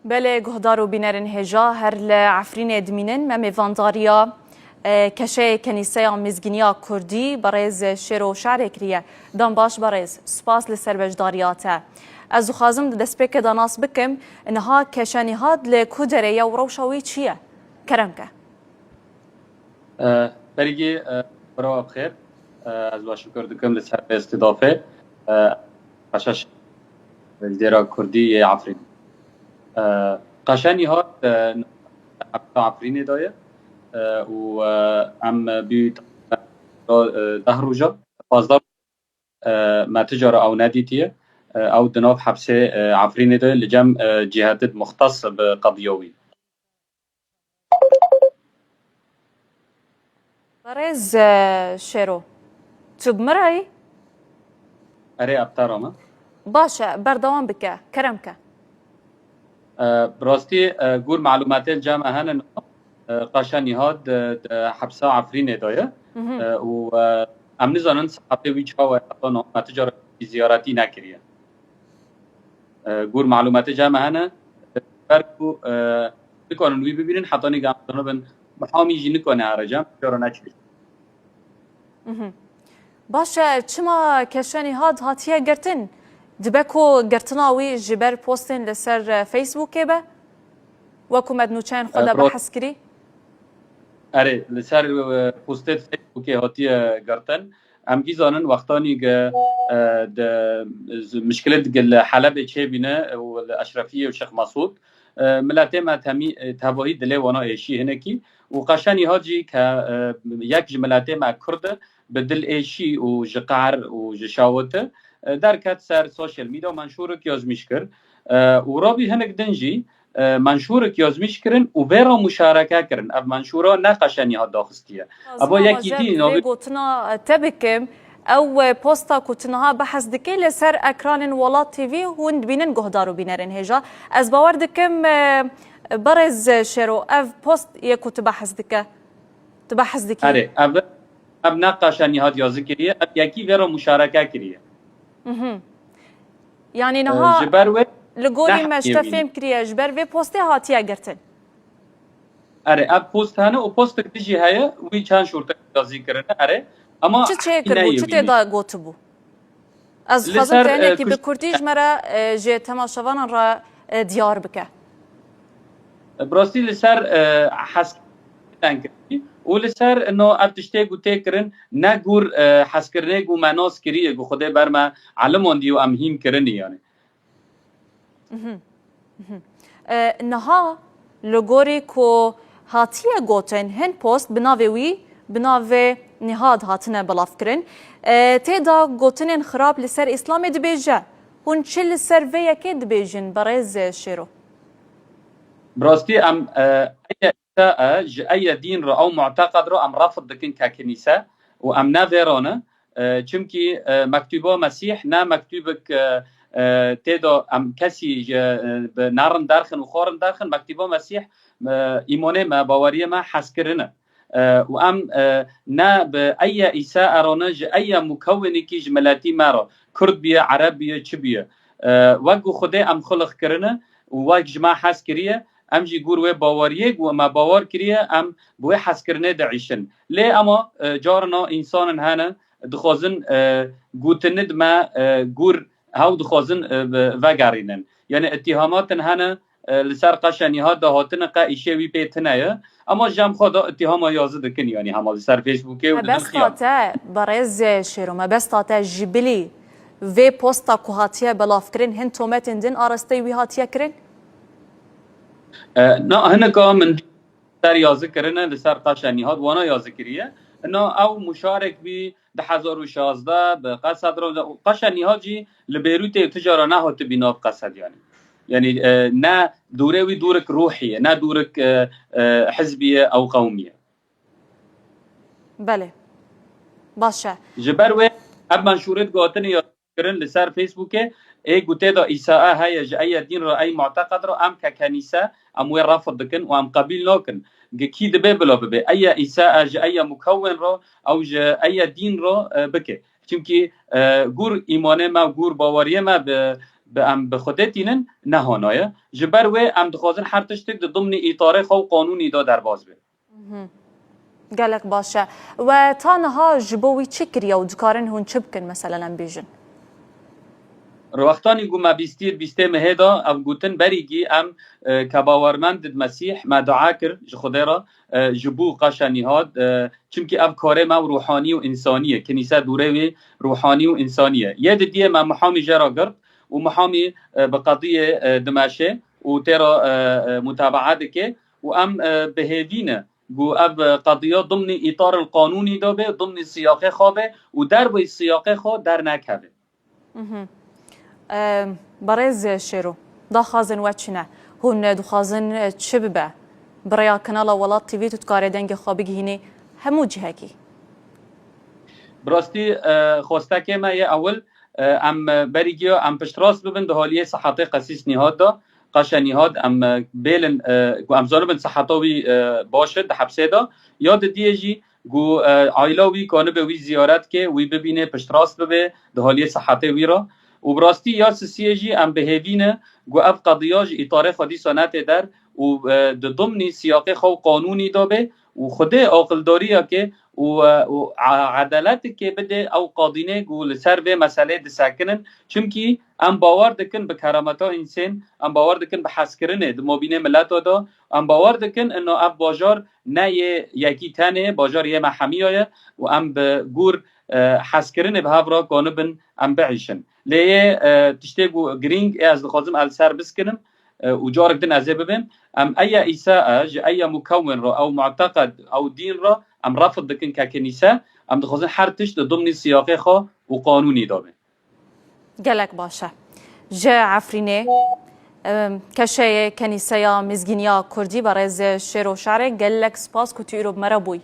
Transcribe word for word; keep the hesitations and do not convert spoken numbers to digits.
Belê, guhdar û bînerên hêja, her li Efrînê dimînin. Me mêvandariya, e, keşeyê Kenîseya Mizgîniya Kurdî, berêz Şêro Şerê kiriye. Dem baş berêz, spas li ser beşdariya te. Ez dixwazim di destpêkê de nas bikim, niha keşe Nîhad li ku derê ye û rewşa wî çi ye? Kerem ke. E, Bergî, e, bira we bi xêr. E, ez we şukir dikim li ser vê îstîdafê. E, Qeşa Şerê, li dêra Kurdî yê Efrînê. E, Qeşa Nîhad, e, hepsa Efrînê de ye. E, û, e, em bî, e, deh roja, pazdeh, e, me ti cara ew nedîtiye. E, ew di nav hepsê, e, Efrînê de li cem, e, cîhetid muxtes bi qediya wî. Berêz, e, Şêro, tu bi min re yî? Erê, ez bi te re me. Baş e, berdewam bike, kerem ke. E, bi rastî, e, gor malûmatên cem me hene, e, Qeşa Nîhad di, di hepsa Efrînê de ye. Mhm. E, û, e, em nizanin saetê wî çawa ye, heta niha me ti cara ziyaretî nekiriye. E, gor malûmatê cem me hene, ber ku, e, nikarin wî bibînin, hetanî ku em zanibin, bi hamî jî nikane here cem, cara neçû. Mhm. Baş e, çima Keşe Nîhad hatiye girtin? Dibe ku girtina wî ji ber postên li ser, e, Facebookê be? Wekû me di nûçeyên xwe E, de bro- behs kirî? Erê, li ser, e, postê Facebookê hatiye girtin. Em gî zanin wextanî ge, e, de, z-, mişkilet ge li Helebê çêbîne û li Eşrefiyê û Şêx Mesûd, e, miletê me temî, e, tevahî dilê wana êşî hinekî û Qeşa Nîhad jî ke, e, yek ji miletê me Kurd e, bi dil êşî û ji qehr û ji şawiti, e, derket ser sosyal medya, menşûrik yazmîş kir. E, û rabî hinek din jî, e, menşûrik yazmîş kirin û vê re muşareke kirin. Ev menşûra ne Qeşa Nîhad daxistiye. Eva yekî dî vê gotina te bikim. Ew, e, posta ku tu niha behs dikî li ser ekranên Welat T V hûn dibînin guhdar û bînerên hêja. Ez bawer dikim, e, berêz Şêro, ev post yê ku tu behs dike. Tu behs dikî. Erê, ev, ev ne Qeşa Nîhad yazî kiriye, ev yekî vê re muşareke kiriye. Mhm. Yanî E, niha ji ber wê li gorî me ji te fêm kiriye, ji ber vê postê hatiye girtin. Erê, ev post hene û postek din jî heye, wî çend şortek yazî kirine, erê. Ama çi çêkiribû, çi tê de gotibû? Ez dixwazim tu hinekî bi kurdî ji me re, e, ji temaşevanan re, e, diyar bike. Bi rastî li ser, e, hezkirinê deng kirî û li ser no ev tiştê ku tê kirin ne gor, e, hezkirinê ku me nas kiriye, ku Xwedê ber me elimandî û em hîn kirinî yani. Mhm. Mhm. E, niha li gorî ku hatiye gotin, hin post bi navê wî, bi navê Nîhad hatine belavkirin. E, tê de gotinên xirab li ser Îslamê dibêje. Hûn çi li ser vê yekê dibêjin, berêz Şêro? Bi rastî em, e, eye îsa e, ji eye dîn re ew muteqed re em refd dikin ke kinîse û em ne vê re ne. E, çimkî, e, mektûba Mesîh ne mektûbek, e, e, tê de em kesî ji, e, bi nerin derxin û xwarin derxin. Mektûba Mesîh, e, îmanê me, baweriyê me hez kirine. E, û em, e, ne bi eye îsa erane ji eye mukewinekî ji miletî me re, Kurd biye, Ereb biye, çi biye. E, wek ku Xwedê em xulix kirine û wek ji me hez kiriye, em jî gor wê baweriyê ku me bawer kiriye, em bi wê hezkirinê diîşin. Lê ema, e, carina însanin hene, dixwazin, e, gotinê di me, e, gor hew dixwazin, e, ve-, vegerînin. Yani îtîhamatin hene, e, li ser Qeşa Nîhad de hatine, qe îşê wî pê tine ye. Ema ji em xwe de îtîhama yazî dikin, yani hema li ser Facebookê û didin xiyan. Mebesta te, berêz Şêro, mebesta te ji bilî vê posta ku hatiye belavkirin, hin tometên din arasteyî wî hatiye kirin? E, na, hinika min ser yazî kirine, li ser Qeşa Nîhad wana yazî kiriye. Na ew muşarek bî, du hezar û şazdeh bi Qesed re, û Qeşa Nîhad jî li Bêrûtê tu cara nehatibî nav Qesed yani. Yani, e, ne dûrê wî dûrek ruhî ye, ne dûrek, e, e, hizbî ye ew qewmî ye. Belê. Baş e. Ji ber wê ev menşûrê digotinê ya kirin li ser Facebookê, ê gotê de Îsa e heye, ji eye dîn re, ey muteqed re, em ke kenîse, em wê refd dikin û em qebîl nakin. Gi kî dibe bila bibe? Eye Îsa e, ji eye mukewin re, ew ji eye dîn re, e, bike. Çimkî, e, gor îmanê me, gor baweriyê me bi, bi em bi Xwedê tînin, ne hanaye. Ji ber wê em dixwazin her tiştek di dimnî îtarê xwe û qanûnî de derbas be. Gelek baş e. We ta niha ji bo wî çi kiriye û dikarin hûn çi bikin, meselen em bêjin? Wextanî ku me bîstî bîstê mehê de ev gotin, berî gî em, e, ke bawermend di Mesîh, me dua kir ji Xwedê re, e, ji bo Qaşa Nîhad, e, çimkî ev karê me û ruhanî û însanî ye. Kinîse dûrê wê ruhanî û însanî ye. Yê didiyê me Mihamî jê re girt û Mihamî, e, bi qediyê, e, dimeşe û tê re, e, e, mutabaa dike û em, e, bi hêvî ne ku ev qediya dimnî îtar el qanûnî de be, dimnî siyaqê xwe be û derveyî siyaqê xwe dernekeve. Em, Berêz Şêro, daxwazin we çi ne? Hûn dixwazin çi bibe? Bi rêya kanala Welat T V tu dikarê dengê xwe bigihînî hemû cihekî. Bi rastî, e, xwestekê me yê ewil, e, em, e, berî giya em piştrast bibin di haliyê sihetê Qesîs Nîhad de, Qaşa Nîhad, em, e, bêlin, e, ku em zanibin siheta wî, e, baş e di hepsê de, ya didiyê jî ku, e, aîla wî kanibe wî ziyaret ke, wî bibîne, piştrast bibe di haliyê sihetê wî re. Û bi rastî ya sisiyê jî em bi hêvî ne ku ev qediya ji îtarê xwe dîsa netê der û, e, di dimnî siyaqê xwe û qanûnî de be û Xwedê aqildariyeke û, e, û a-, edaleteke bide ew qadînê ku li ser vê meselê disekinin. Çimkî em bawer dikin bi kerameta însên, em bawer dikin bi hezkirinê di mobînê mileta de, em bawer dikin ino ev bajar ne yê yekî tenê, bajar yê me hemiya ye û em bi gûr, e, hezkirinê bi hev re kanibin em biîşin. Lê yê, e, tiştê ku girîng ê ez dixwazim ez li ser biskinim, e, û carek din ez ê bibêm, em eya îsa e, ji eya mukewin re, ew muteqed, ew dîn re em refd dikin ke kinîse, em dixwazin her tişt di dimnî siyaqê xwe û qanûnî de be. Gelek baş e. Ji Efrînê, em, keşeyê Kenîseya Mizgîniya Kurdî, Berêz Şêro Şarê, gelek spas ku tu îro bi me re bûyî.